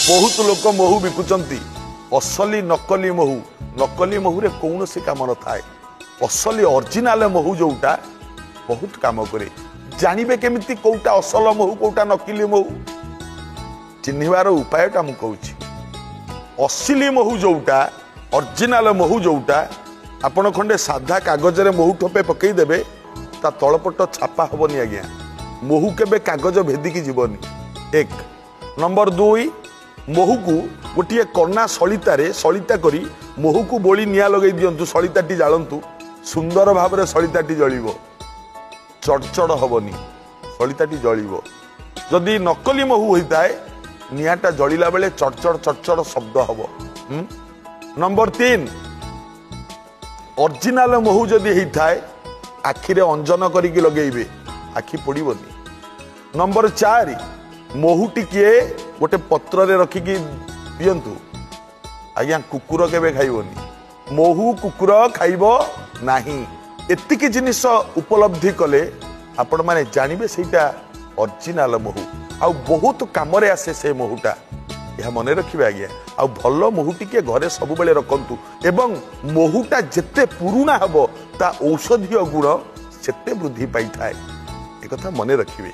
ବହୁତ ଲୋକ ମହୁ ବିକୁଛନ୍ତି, ଅସଲି ନକଲି ମହୁ। ନକଲି ମହୁରେ କୌଣସି କାମ ନଥାଏ। ଅସଲି ଅରିଜିନାଲ ମହୁ ଯୋଉଟା ବହୁତ କାମ କରେ। ଜାଣିବେ କେମିତି କୋଉଟା ଅସଲ ମହୁ, କୋଉଟା ନକଲି ମହୁ? ଚିହ୍ନିବାର ଉପାୟଟା ମୁଁ କହୁଛି। ଅସଲି ମହୁ ଯୋଉଟା, ଅରିଜିନାଲ ମହୁ ଯୋଉଟା, ଆପଣ ଖଣ୍ଡେ ସାଧା କାଗଜରେ ମହୁ ଠୋପେ ପକେଇଦେବେ, ତା ତଳପଟ ଛାପା ହବନି ଆଜ୍ଞା। ମହୁ କେବେ କାଗଜ ଭେଦିକି ଯିବନି। ଏକ ନମ୍ବର। ଦୁଇ, ମହୁକୁ ଗୋଟିଏ କନା ସଳିତାରେ ସଳିତା କରି ମହୁକୁ ବୋଳି ନିଆଁ ଲଗେଇ ଦିଅନ୍ତୁ, ସଳିତାଟି ଜାଳନ୍ତୁ, ସୁନ୍ଦର ଭାବରେ ସଳିତାଟି ଜଳିବ, ଚଡ଼ଚଡ଼ ହବନି, ସଳିତାଟି ଜଳିବ। ଯଦି ନକଲି ମହୁ ହୋଇଥାଏ, ନିଆଁଟା ଜଳିଲା ବେଳେ ଚଡ଼ଚଡ଼ ଚଡ଼ଚଡ଼ ଶବ୍ଦ ହବ। ନମ୍ବର ତିନି, ଅରିଜିନାଲ ମହୁ ଯଦି ହେଇଥାଏ, ଆଖିରେ ଅଞ୍ଜନ କରିକି ଲଗେଇବେ, ଆଖି ପୋଡ଼ିବନି। ନମ୍ବର ଚାରି, ମହୁ ଟିକିଏ ଗୋଟେ ପତ୍ରରେ ରଖିକି ଦିଅନ୍ତୁ ଆଜ୍ଞା, କୁକୁର କେବେ ଖାଇବନି। ମହୁ କୁକୁର ଖାଇବ ନାହିଁ। ଏତିକି ଜିନିଷ ଉପଲବ୍ଧି କଲେ ଆପଣମାନେ ଜାଣିବେ ସେଇଟା ଅରିଜିନାଲ ମହୁ, ଆଉ ବହୁତ କାମରେ ଆସେ ସେ ମହୁଟା। ଏହା ମନେ ରଖିବେ ଆଜ୍ଞା। ଆଉ ଭଲ ମହୁ ଟିକେ ଘରେ ସବୁବେଳେ ରଖନ୍ତୁ, ଏବଂ ମହୁଟା ଯେତେ ପୁରୁଣା ହେବ ତା ଔଷଧୀୟ ଗୁଣ ସେତେ ବୃଦ୍ଧି ପାଇଥାଏ, ଏକଥା ମନେ ରଖିବେ।